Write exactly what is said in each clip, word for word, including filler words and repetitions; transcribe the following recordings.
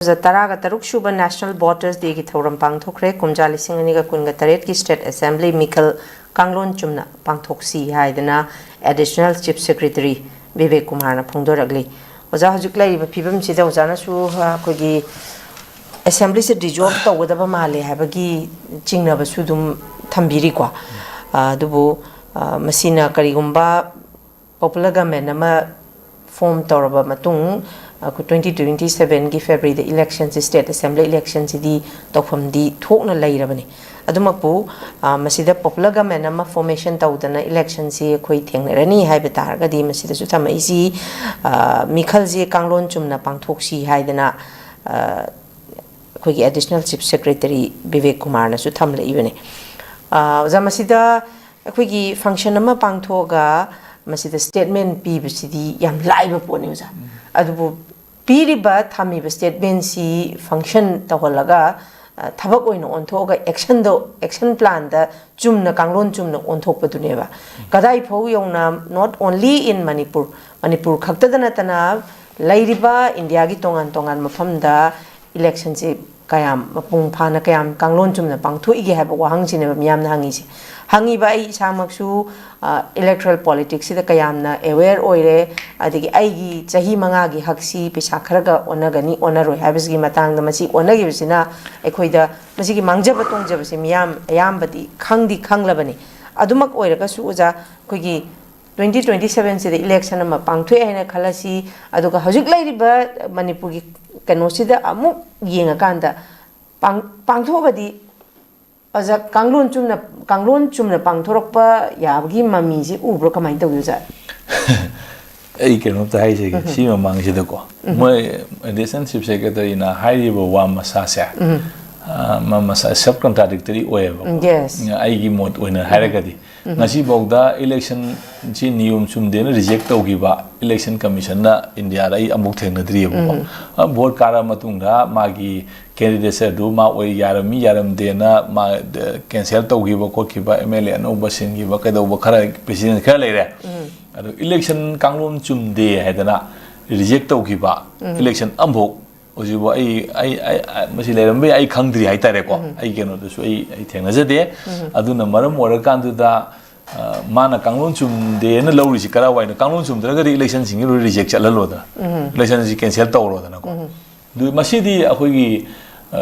ꯇꯔꯥꯒ ꯇꯔꯨꯛ ꯁꯨꯕ National Voters Dayꯒꯤ ꯊꯧꯔꯝ ꯄꯥꯡꯊꯣꯛꯈ꯭ꯔꯦ꯫ ꯀꯨꯝꯖꯥ ꯂꯤꯁꯤꯡ ꯑꯅꯤꯒ ꯀꯨꯟꯒ ꯇꯔꯦꯠꯀꯤ State Assembly ꯃꯤꯈꯜ ꯀꯥꯡꯂꯣꯟ ꯆꯨꯝꯅ ꯄꯥꯡꯊꯣꯛꯁꯤ ꯍꯥꯏꯗꯅ Additional Chief Secretary ꯕꯤꯕꯦꯛ ꯀꯨꯃꯥꯔꯅ ꯐꯣꯡꯗꯣꯔꯛꯂꯤ꯫ ꯑꯣꯖꯥ, ꯍꯧꯖꯤꯛ ꯂꯩꯔꯤꯕ ꯐꯤꯕꯝꯁꯤꯗ ꯑꯣꯖꯥꯅꯁꯨ, ꯑ, ꯑꯩꯈꯣꯏꯒꯤ Assemblyꯁꯦ dissolve ꯇꯧꯒꯗꯕ ꯃꯥꯜꯂꯦ ꯍꯥꯏꯕꯒꯤ ꯆꯤꯡꯅꯕꯁꯨ ꯑꯗꯨꯝ ꯊꯝꯕꯤꯔꯤꯀꯣ꯫ ꯑ, ꯑꯗꯨꯕꯨ, ꯑ, ꯃꯁꯤꯅ ꯀꯔꯤꯒꯨꯝꯕ popular government ꯑꯃ form ꯇꯧꯔꯕ ꯃꯇꯨꯡ, ꯑꯩꯈꯣꯏ twenty twenty sevenꯒꯤ Februaryꯗ electionꯁꯤ, State Assembly electionꯁꯤꯗꯤ ꯇꯧꯐꯝꯗꯤ ꯊꯣꯛꯅ ꯂꯩꯔꯕꯅꯤ꯫ ꯑꯗꯨꯃꯛꯄꯨ, ꯑ, ꯃꯁꯤꯗ popular government ꯑꯃ formation ꯇꯧꯗꯅ electionꯁꯤ ꯑꯩꯈꯣꯏ ꯊꯦꯡꯅꯔꯅꯤ ꯍꯥꯏꯕ ꯇꯥꯔꯒꯗꯤ, ꯃꯁꯤꯗꯁꯨ ꯊꯝꯃꯛꯏꯁꯤ, ꯑ, ꯃꯤꯈꯜꯁꯤ ꯀꯥꯡꯂꯣꯟ ꯆꯨꯝꯅ ꯄꯥꯡꯊꯣꯛꯁꯤ ꯍꯥꯏꯗꯅ, ꯑ, ꯑꯩꯈꯣꯏꯒꯤ Additional Chief Secretary ꯕꯤꯕꯦꯛ ꯀꯨꯃꯥꯔꯅꯁꯨ ꯊꯝꯂꯛꯏꯕꯅꯤ꯫ ꯑ, ꯑꯣꯖꯥ, ꯃꯁꯤꯗ ꯑꯩꯈꯣꯏꯒꯤ function ꯑꯃ ꯄꯥꯡꯊꯣꯛꯑꯒ ꯃꯁꯤꯗ statement ꯄꯤꯕꯁꯤꯗꯤ ꯌꯥꯝ ꯂꯥꯏꯕ ꯄꯣꯠꯅꯤ, ꯑꯣꯖꯥ꯫ ꯑꯗꯨꯕꯨ ꯄꯤꯔꯤꯕ, ꯊꯝꯃꯤꯕ statementꯁꯤ function ꯇꯧꯍꯜꯂꯒ, ꯑ, ꯊꯕꯛ ꯑꯣꯏꯅ ꯑꯣꯟꯊꯣꯛꯑꯒ actionꯗꯣ, action planꯗ ꯆꯨꯝꯅ, ꯀꯥꯡꯂꯣꯟ ꯆꯨꯝꯅ ꯑꯣꯟꯊꯣꯛꯄꯗꯨꯅꯦꯕ꯫ ꯀꯗꯥꯏ ꯐꯥꯎ ꯌꯧꯅ, not only in Manipur, Manipur ꯈꯛꯇꯗ ꯅꯠꯇꯅ ꯂꯩꯔꯤꯕ ꯏꯟꯗꯤꯌꯥꯒꯤ ꯇꯣꯉꯥꯟ ꯇꯣꯉꯥꯟꯕ ꯃꯐꯝꯗ electionꯁꯤ ꯀꯌꯥꯝ ꯃꯄꯨꯡ ꯐꯥꯅ, ꯀꯌꯥꯝ ꯀꯥꯡꯂꯣꯟ ꯆꯨꯝꯅ ꯄꯥꯡꯊꯣꯛꯏꯒꯦ ꯍꯥꯏꯕ ꯋꯥꯍꯪꯁꯤꯅꯦꯕ ꯃꯤꯌꯥꯝꯅ ꯍꯪꯉꯤꯁꯦ꯫ ꯍꯪꯉꯤꯕ ꯑꯩ ꯏꯁꯥꯃꯛꯁꯨ, ꯑ, electoral politicsꯁꯤꯗ ꯀꯌꯥꯝꯅ aware ꯑꯣꯏꯔꯦ, ꯑꯗꯒꯤ ꯑꯩꯒꯤ ꯆꯍꯤ ꯃꯉꯥꯒꯤ ꯍꯛꯁꯤ ꯄꯩꯁꯥ ꯈꯔꯒ ꯑꯣꯟꯅꯒꯅꯤ, ꯑꯣꯟꯅꯔꯣꯏ ꯍꯥꯏꯕꯁꯤꯒꯤ ꯃꯇꯥꯡꯗ, ꯃꯁꯤ ꯑꯣꯟꯅꯈꯤꯕꯁꯤꯅ ꯑꯩꯈꯣꯏꯗ ꯃꯁꯤꯒꯤ ꯃꯥꯡꯖꯕ ꯇꯣꯡꯖꯕꯁꯦ ꯃꯤꯌꯥꯝ ꯑꯌꯥꯝꯕꯗꯤ ꯈꯪꯗꯤ ꯈꯪꯂꯕꯅꯤ꯫ ꯑꯗꯨꯃꯛ ꯑꯣꯏꯔꯒꯁꯨ, ꯑꯣꯖꯥ, ꯑꯩꯈꯣꯏꯒꯤ twenty twenty sevenꯁꯤꯗ election ꯑꯃ ꯄꯥꯡꯊꯣꯛꯑꯦ ꯍꯥꯏꯅ ꯈꯜꯂꯁꯤ, ꯑꯗꯨꯒ ꯍꯧꯖꯤꯛ ꯂꯩꯔꯤꯕ ꯃꯅꯤꯄꯨꯔꯒꯤ ꯀꯩꯅꯣꯁꯤꯗ ꯑꯃꯨꯛ ꯌꯦꯡꯉꯀꯥꯟꯗ, ꯄꯥꯡ-, ꯄꯥꯡꯊꯣꯛꯑꯒꯗꯤ, ꯑꯣꯖꯥ, ꯀꯥꯡꯂꯣꯟ ꯆꯨꯝꯅ, ꯀꯥꯡꯂꯣꯟ ꯆꯨꯝꯅ ꯄꯥꯡꯊꯣꯔꯛꯄ ꯌꯥꯕꯒꯤ ꯃꯃꯤꯁꯤ ꯎꯕ꯭ꯔꯣ? ꯀꯃꯥꯏꯅ ꯇꯧꯒꯦ, ꯑꯣꯖꯥ? ꯑꯩ ꯀꯩꯅꯣꯝꯇ ꯍꯥꯏꯖꯒꯦ꯫ ꯎꯝ꯫ ꯁꯤ ꯃꯃꯥꯡꯁꯤꯗꯀꯣ, ꯎꯝ꯫ ꯃꯣꯏ Additional Chief Secretaryꯅ ꯍꯥꯏꯔꯤꯕ ꯋꯥ ꯃꯁꯥꯁꯦ, ꯎꯝ꯫ ꯑ, ꯃ-, ꯃꯁꯥ self contradictory ꯑꯣꯏꯌꯦꯕꯀꯣ꯫ ꯎꯝ, yes꯫ ꯑꯩꯒꯤ ꯃꯣꯠ ꯑꯣꯏꯅ ꯍꯥꯏꯔꯒꯗꯤ, ꯎꯝ꯫ ꯉꯁꯤꯐꯥꯎꯗ electionꯁꯤ ꯅꯤꯌꯣꯝ ꯆꯨꯝꯗꯦꯅ reject ꯇꯧꯈꯤꯕ election commissionꯅ ꯏꯟꯗꯤꯌꯥꯗ ꯑꯩ ꯑꯃꯨꯛ ꯊꯦꯡꯅꯗ꯭ꯔꯤꯑꯕꯀꯣ꯫ ꯎꯝ꯫ ꯑ, vote ꯀꯥꯔ ꯃꯇꯨꯡꯗ ꯃꯥꯒꯤ candidateꯁꯦ ꯑꯗꯨ ꯃꯥ ꯑꯣꯏ ꯌꯥꯔꯝꯃꯤ, ꯌꯥꯔꯝꯗꯦꯅ ꯃꯥ, ꯑ, cancel ꯇꯧꯈꯤꯕ ꯈꯣꯠꯈꯤꯕ, MLA ꯑꯅꯧꯕ ꯁꯤꯟꯈꯤꯕ, ꯀꯩꯗꯧꯕ ꯈꯔ, precedent ꯈꯔ ꯂꯩꯔꯦ꯫ ꯎꯝ꯫ ꯑꯗꯣ election ꯀꯥꯡꯂꯣꯟ ꯆꯨꯝꯗꯦ ꯍꯥꯏꯗꯅ reject ꯇꯧꯈꯤꯕ ꯎꯝ꯫ election ꯑꯃꯐꯥꯎ ꯍꯧꯖꯤꯛꯐꯥꯎ ꯑꯩ ꯑꯩ ꯑꯩ ꯑꯩ- ꯃꯁꯤ ꯂꯩꯔꯝꯕ ꯌꯥꯏ, ꯑꯩ ꯈꯪꯗ꯭ꯔꯤ ꯍꯥꯏꯇꯥꯔꯦꯀꯣ꯫ ꯑꯩ ꯀꯩꯅꯣꯗꯁꯨ ꯑꯩ ꯑꯩ ꯊꯦꯡꯅꯖꯗꯦ꯫ ꯑꯗꯨꯅ ꯃꯔꯝ ꯑꯣꯏꯔꯀꯥꯟꯗꯨꯗ, ꯑ, ꯃꯥꯅ ꯀꯥꯡꯂꯣꯟ ꯆꯨꯝꯗꯦꯅ ꯂꯧꯔꯤꯁꯤ ꯀꯔꯥꯏꯋꯥꯏꯅꯣ? ꯀꯥꯡꯂꯣꯟ ꯆꯨꯝꯗ꯭ꯔꯒꯗꯤ ꯏꯂꯦꯛꯁꯟꯁꯤꯡꯁꯤ ꯂꯣꯏ ꯔꯤꯖꯦꯛ ꯆꯠꯍꯜꯂꯣꯗꯅ, ꯏꯂꯦꯛꯁꯟꯁꯤ ꯀꯦꯟꯁꯦꯜ ꯇꯧꯔꯣꯗꯅꯀꯣ꯫ ꯑꯗꯨ ꯃꯁꯤꯗꯤ ꯑꯩꯈꯣꯏꯒꯤ, ꯑ,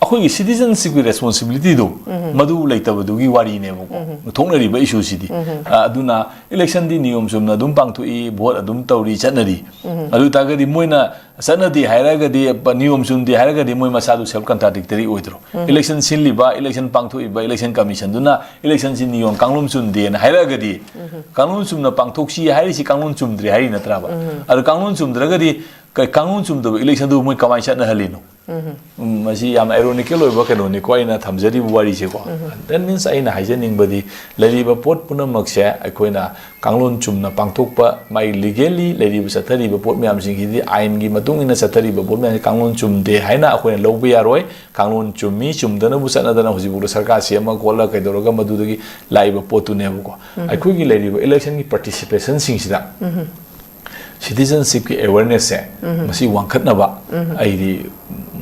ꯑꯩꯈꯣꯏꯒꯤ ꯁꯤꯇꯤꯖꯟꯁꯤꯞꯀꯤ ꯔꯦꯁꯄꯣꯟꯁꯤꯕꯤꯂꯤꯇꯤꯗꯣ ꯃꯗꯨ ꯂꯩꯇꯕꯗꯨꯒꯤ ꯋꯥꯔꯤꯅꯦꯕꯀꯣ꯫ ꯊꯣꯛꯅꯔꯤꯕ ꯏꯁꯨꯁꯤꯗꯤ꯫ ꯑ, ꯑꯗꯨꯅ ꯏꯂꯦꯛꯁꯟꯗꯤ ꯅꯤꯌꯣꯝ ꯆꯨꯝꯅ ꯑꯗꯨꯝ ꯄꯥꯡꯊꯣꯛꯏ, ꯚꯣꯠ ꯑꯗꯨꯝ ꯇꯧꯔꯤ, ꯆꯠꯅꯔꯤ꯫ ꯑꯗꯨ ꯑꯣꯏ ꯇꯥꯔꯒꯗꯤ ꯃꯣꯏꯅ ꯆꯠꯅꯗꯦ ꯍꯥꯏꯔꯒꯗꯤ, ꯄ-, ꯅꯤꯌꯣꯝ ꯆꯨꯝꯗꯦ ꯍꯥꯏꯔꯒꯗꯤ ꯃꯣꯏ ꯃꯁꯥꯗꯨ ꯁꯦꯜꯐ ꯀꯟꯇ꯭ꯔꯥꯗꯤꯛꯇꯔꯤ ꯑꯣꯏꯗ꯭ꯔꯣ? ꯏꯂꯦꯛꯁꯟ ꯁꯤꯜꯂꯤꯕ, ꯏꯂꯦꯛꯁꯟ ꯄꯥꯡꯊꯣꯛꯏꯕ ꯏꯂꯦꯛꯁꯟ ꯀꯃꯤꯁꯟꯗꯨꯅ ꯏꯂꯦꯛꯁꯟꯁꯤ ꯅꯤꯌꯣꯝ ꯀꯥꯡꯂꯣꯟ ꯆꯨꯝꯗꯦꯅ ꯍꯥꯏꯔꯛꯑꯒꯗꯤ, ꯀꯥꯡꯂꯣꯟ ꯆꯨꯝꯅ ꯄꯥꯡꯊꯣꯛꯁꯤ ꯍꯥꯏꯔꯤꯁꯤ ꯀꯥꯡꯂꯣꯟ ꯆꯨꯝꯗ꯭ꯔꯦ ꯍꯥꯏꯔꯤ ꯅꯠꯇ꯭ꯔꯕ? ꯑꯗꯣ ꯀꯥꯡꯂꯣꯟ ꯆꯨꯝꯗ꯭ꯔꯒꯗꯤ ꯀ-, ꯀꯥꯡꯂꯣꯟ ꯆꯨꯝꯗꯕ ꯏꯂꯦꯛꯁꯟꯗꯨ ꯃꯣꯏ ꯀꯃꯥꯏꯅ ꯆꯠꯅꯍꯜꯂꯤꯅꯣ? ꯎꯝ, ꯃꯁꯤ ꯌꯥꯝꯅ ꯑꯥꯏꯔꯣꯅꯤꯀꯦꯜ ꯑꯣꯏꯕ ꯀꯩꯅꯣꯅꯤꯀꯣ ꯑꯩꯅ ꯊꯝꯖꯔꯤꯕ ꯋꯥꯔꯤꯁꯦꯀꯣ꯫ That means ꯑꯩꯅ ꯍꯥꯏꯖꯅꯤꯡꯕꯗꯤ, ꯂꯩꯔꯤꯕ ꯄꯣꯠ ꯄꯨꯝꯅꯃꯛꯁꯦ ꯑꯩꯈꯣꯏꯅ ꯀꯥꯡꯂꯣꯟ ꯆꯨꯝꯅ ꯄꯥꯡꯊꯣꯛꯄ, ꯃꯥꯒꯤ ꯂꯤꯒꯦꯜꯂꯤ ꯂꯩꯔꯤꯕ ꯆꯠꯊꯔꯤꯕ ꯄꯣꯠ ꯃꯌꯥꯝꯁꯤꯡꯁꯤꯗꯤ ꯑꯥꯏꯟꯒꯤ ꯃꯇꯨꯡ ꯏꯟꯅ ꯆꯠꯊꯔꯤꯕ ꯄꯣꯠ ꯃꯌꯥꯝꯁꯤ ꯀꯥꯡꯂꯣꯟ ꯆꯨꯝꯗꯦ ꯍꯥꯏꯅ ꯑꯩꯈꯣꯏꯅ ꯂꯧꯕ ꯌꯥꯔꯣꯏ꯫ ꯀꯥꯡꯂꯣꯟ ꯆꯨꯝꯃꯤ, ꯆꯨꯝꯗꯅꯕꯨ ꯆꯠꯅꯗꯅ ꯍꯧꯖꯤꯛꯐꯥꯎꯗ ꯁꯔꯀꯥꯔ ꯁꯦꯝꯃ ꯈꯣꯠꯂ ꯀꯩꯗꯧꯔꯒ ꯃꯗꯨꯗꯒꯤ ꯂꯥꯛꯏꯕ ꯄꯣꯠꯇꯨꯅꯦꯕꯀꯣ꯫ ꯑꯩꯈꯣꯏꯒꯤ ꯂꯩꯔꯤꯕ ꯏꯂꯦꯛꯁꯟꯒꯤ ꯄꯥꯔꯇꯤꯁꯤꯄꯦꯁꯟꯁꯤꯡꯁꯤꯗ ꯁꯤꯇꯤꯖꯟꯁꯤꯞꯀꯤ ꯑꯦꯋꯦꯔꯅꯦꯁꯁꯦ ꯃꯁꯤ ꯋꯥꯡꯈꯠꯅꯕ ꯑꯩꯗꯤ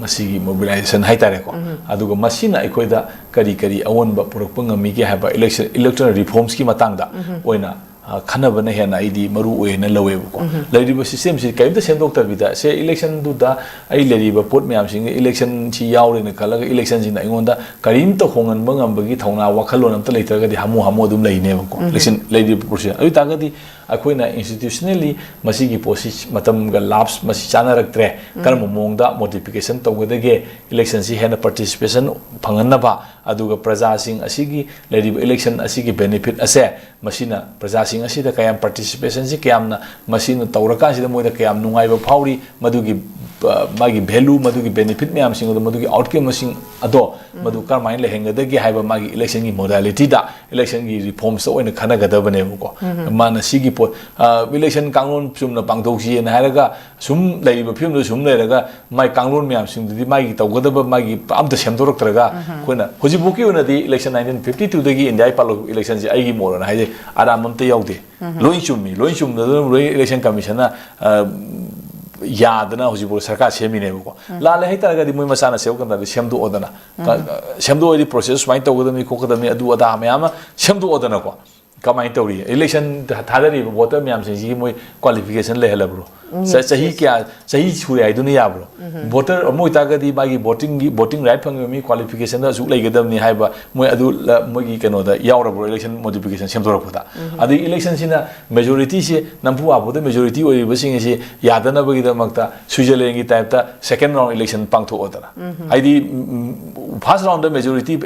ꯃꯁꯤꯒꯤ ꯃꯣꯕꯤꯂꯥꯏꯖꯦꯁꯟ ꯍꯥꯏꯇꯥꯔꯦꯀꯣ꯫ ꯑꯗꯨꯒ ꯃꯁꯤꯅ ꯑꯩꯈꯣꯏꯗ ꯀꯔꯤ ꯀꯔꯤ ꯑꯑꯣꯟꯕ ꯄꯨꯔꯛꯄ ꯉꯝꯃꯤꯒꯦ ꯍꯥꯏꯕ ꯏꯂꯦꯛꯁꯟ, ꯏꯂꯦꯛꯇꯣꯔꯦꯜ ꯔꯤꯐꯣꯔꯝꯁꯀꯤ ꯃꯇꯥꯡꯗ ꯑꯣꯏꯅ, ꯑ, ꯈꯟꯅꯕꯅ ꯍꯦꯟꯅ ꯑꯩꯗꯤ ꯃꯔꯨ ꯑꯣꯏꯅ ꯂꯧꯋꯦꯕꯀꯣ꯫ ꯂꯩꯔꯤꯕ ꯁꯤꯁꯇꯦꯝꯁꯤ ꯀꯔꯤꯝꯇ ꯁꯦꯝꯗꯣꯛꯇꯕꯤꯗ, ꯁꯦ, ꯏꯂꯦꯛꯁꯟꯗꯨꯗ ꯑꯩ ꯂꯩꯔꯤꯕ ꯄꯣꯠ ꯃꯌꯥꯝꯁꯤꯡꯁꯦ ꯏꯂꯦꯛꯁꯟꯁꯤ ꯌꯥꯎꯔꯦꯅ ꯈꯜꯂꯒ ꯏꯂꯦꯛꯁꯟꯁꯤꯅ ꯑꯩꯉꯣꯟꯗ ꯀꯔꯤꯝꯇ ꯍꯣꯡꯍꯟꯕ ꯉꯝꯕꯒꯤ ꯊꯧꯅꯥ, ꯋꯥꯈꯜꯂꯣꯟ ꯑꯝꯇ ꯂꯩꯇ꯭ꯔꯒꯗꯤ ꯍꯥꯃꯨ ꯍꯥꯃꯨ ꯑꯗꯨꯝ ꯂꯩꯅꯦꯕꯀꯣ꯫ ꯏꯂꯦꯛꯁꯟ ꯂꯩꯔꯤꯕ ꯄ꯭ꯔꯣꯁꯦꯁ ꯑꯗꯨ ꯑꯣꯏ ꯇꯥꯔꯒꯗꯤ ꯑꯩꯈꯣꯏꯅ ꯏꯟꯁꯇꯤꯇ꯭ꯌꯨꯁꯅꯦꯜꯂꯤ ꯃꯁꯤꯒꯤ ꯄꯣꯠꯁꯤ ꯃꯇꯝꯒ ꯂꯥꯞꯁ ꯃꯁꯤ ꯆꯥꯅꯔꯛꯇ꯭ꯔꯦ꯫ ꯀꯔꯝꯕ ꯃꯑꯣꯡꯗ ꯃꯣꯗꯤꯐꯤꯀꯦꯁꯟ ꯇꯧꯒꯗꯒꯦ, ꯏꯂꯦꯛꯁꯟꯁꯤ ꯍꯦꯟꯅ ꯄꯥꯔꯇꯤꯁꯤꯄꯦꯁꯟ ꯐꯪꯍꯟꯅꯕ, ꯑꯗꯨꯒ ꯄ꯭ꯔꯖꯥꯁꯤꯡ ꯑꯁꯤꯒꯤ ꯂꯩꯔꯤꯕ ꯏꯂꯦꯛꯁꯟ ꯑꯁꯤꯒꯤ ꯕꯦꯅꯤꯐꯤꯠ ꯑꯁꯦ ꯃꯁꯤꯅ ꯄ꯭ꯔꯖꯥꯁꯤꯡ ꯑꯁꯤꯗ ꯀꯌꯥꯝ ꯄꯥꯔꯇꯤꯁꯤꯄꯦꯁꯟꯁꯤ ꯀꯌꯥꯝꯅ ꯃꯁꯤꯅ ꯇꯧꯔꯀꯥꯟꯁꯤꯗ ꯃꯣꯏꯗ ꯀꯌꯥꯝ ꯅꯨꯡꯉꯥꯏꯕ ꯐꯥꯎꯔꯤ, ꯃꯗꯨꯒꯤ, ꯑ, ꯃꯥꯒꯤ ꯚꯦꯂꯨ, ꯃꯗꯨꯒꯤ ꯕꯦꯅꯤꯐꯤꯠ ꯃꯌꯥꯝꯁꯤꯡ ꯑꯗꯣ, ꯃꯗꯨꯒꯤ ꯑꯥꯎꯠꯀꯝꯁꯤꯡ ꯑꯗꯣ ꯃꯗꯨ ꯀꯔꯝꯍꯥꯏꯅ ꯂꯩꯍꯟꯒꯗꯒꯦ ꯍꯥꯏꯕ ꯃꯥꯒꯤ ꯏꯂꯦꯛꯁꯟꯒꯤ ꯃꯣꯗꯥꯂꯤꯇꯤꯗ, ꯏꯂꯦꯛꯁꯟꯒꯤ ꯔꯤꯐꯣꯔꯝꯁꯇ ꯑꯣꯏꯅ ꯈꯟꯅꯒꯗꯕꯅꯦꯕꯀꯣ꯫ ꯃꯥꯅ ꯁꯤꯒꯤ ꯄꯣꯠ, ꯑ, ꯏꯂꯦꯛꯁꯟ ꯀꯥꯡꯂꯣꯟ ꯆꯨꯝꯅ ꯄꯥꯡꯊꯣꯛꯁꯤꯅ ꯍꯥꯏꯔꯒ ꯁꯨꯝ ꯂꯩꯔꯤꯕ ꯐꯤꯕꯝꯗꯨꯗ ꯁꯨꯝ ꯂꯩꯔꯒ ꯃꯥꯏ ꯀꯥꯡꯂꯣꯟ ꯃꯌꯥꯝꯁꯤꯡꯗꯨꯗꯤ ꯃꯥꯒꯤ ꯇꯧꯒꯗꯕ ꯃꯥꯒꯤ ꯑꯝꯇ ꯁꯦꯝꯗꯣꯔꯛꯇ꯭ꯔꯒ ꯑꯩꯈꯣꯏꯅ ꯍꯧꯖꯤꯛꯐꯥꯎꯒꯤ ꯑꯣꯏꯅꯗꯤ ꯏꯂꯦꯛꯁꯟ ꯅꯥꯏꯟꯇꯤꯟ ꯐꯤꯐꯇꯤ ꯇꯨꯗꯒꯤ ꯏꯟꯗꯤꯌꯥꯒꯤ ꯄꯥꯜꯂꯛꯄ ꯏꯂꯦꯛꯁꯟꯁꯦ ꯑꯩꯒꯤ ꯃꯣꯠ ꯑꯣꯏꯅ ꯍꯥꯏꯖꯩ, ꯑꯔꯥꯟꯕ ꯑꯝꯇ ꯌꯥꯎꯗꯦ꯫ ꯂꯣꯏ ꯆꯨꯝꯃꯤ, ꯂꯣꯏ ꯆꯨꯝꯗꯗꯅ ꯂꯣꯏ ꯏꯂꯦꯛꯁꯟ ꯀꯃꯤꯁꯟꯅ, ꯑ, ꯌꯥꯗꯅ ꯍꯧꯖꯤꯛꯐꯥꯎ ꯁꯔꯀꯥꯔ ꯁꯦꯝꯃꯤꯅꯦꯕꯀꯣ꯫ ꯂꯥꯜꯂꯦ ꯍꯥꯏꯇꯥꯔꯒꯗꯤ ꯃꯣꯏ ꯃꯁꯥꯅ ꯁꯦꯝꯗꯣꯛꯀꯟꯗ ꯁꯦꯝꯗꯣꯛꯑꯣꯗꯅ꯫ ꯀ- ꯁꯦꯝꯗꯣꯛꯑꯗꯤ ꯄ꯭ꯔꯣꯁꯦꯁ ꯁꯨꯃꯥꯏꯅ ꯇꯧꯒꯗꯕꯅꯤ ꯈꯣꯠꯀꯗꯕꯅꯤ ꯑꯗꯨ ꯑꯗꯥ ꯃꯌꯥꯝ ꯑꯃ ꯁꯦꯝꯗꯣꯛꯑꯣꯗꯅꯀꯣ꯫ ꯀꯃꯥꯏꯅ ꯇꯧꯔꯤ? ꯏꯂꯦꯛꯁꯟ ꯊꯥꯗꯔꯤꯕ ꯚꯣꯇꯔ ꯃꯌꯥꯝꯁꯤꯡꯁꯤꯒꯤ ꯃꯣꯏ ꯀ꯭ꯋꯥꯂꯤꯐꯤꯀꯦꯁꯟ ꯂꯩꯍꯜꯂꯕ꯭ꯔꯣ? ꯆ- ꯆꯍꯤ ꯀꯌꯥ, ꯆꯍꯤ ꯁꯨꯔꯦ ꯍꯥꯏꯗꯨꯅ ꯌꯥꯕ꯭ꯔꯣ? ꯚꯣꯇꯔ ꯑꯃ ꯑꯣꯏꯇꯥꯔꯒꯗꯤ ꯃꯥꯒꯤ ꯚꯣꯇꯤꯡꯒꯤ, ꯚꯣꯇꯤꯡ ꯔꯥꯏꯠ ꯐꯪꯉꯤꯕ ꯃꯤ ꯀ꯭ꯋꯥꯂꯤꯐꯤꯀꯦꯁꯟꯗ ꯑꯁꯨꯛ ꯂꯩꯒꯗꯕꯅꯤ ꯍꯥꯏꯕ ꯃꯣꯏ ꯑꯗꯨ ꯂ- ꯃꯣꯏꯒꯤ ꯀꯩꯅꯣꯗ ꯌꯥꯎꯔꯕ꯭ꯔꯣ, ꯏꯂꯦꯛꯁꯟ ꯃꯣꯗꯤꯐꯤꯀꯦꯁꯟ ꯁꯦꯝꯗꯣꯔꯛꯄꯗ? ꯑꯗꯒꯤ ꯏꯂꯦꯛꯁꯟꯁꯤꯅ ꯃꯦꯖꯣꯔꯤꯇꯤꯁꯤ ꯅꯝꯐꯨ ꯍꯥꯐꯨꯗ ꯃꯦꯖꯣꯔꯤꯇꯤ ꯑꯣꯏꯔꯤꯕꯁꯤꯡ ꯑꯁꯤ ꯌꯥꯗꯅꯕꯒꯤꯗꯃꯛꯇ ꯁ꯭ꯋꯤꯖꯔꯂꯦꯟꯒꯤ ꯇꯥꯏꯞꯇ ꯁꯦꯀꯦꯟ ꯔꯥꯎꯟ ꯏꯂꯦꯛꯁꯟ ꯄꯥꯡꯊꯣꯛꯑꯣꯗꯅ꯫ ꯍꯥꯏꯗꯤ ꯐꯥꯔꯁ ꯔꯥꯎꯟꯗ majority,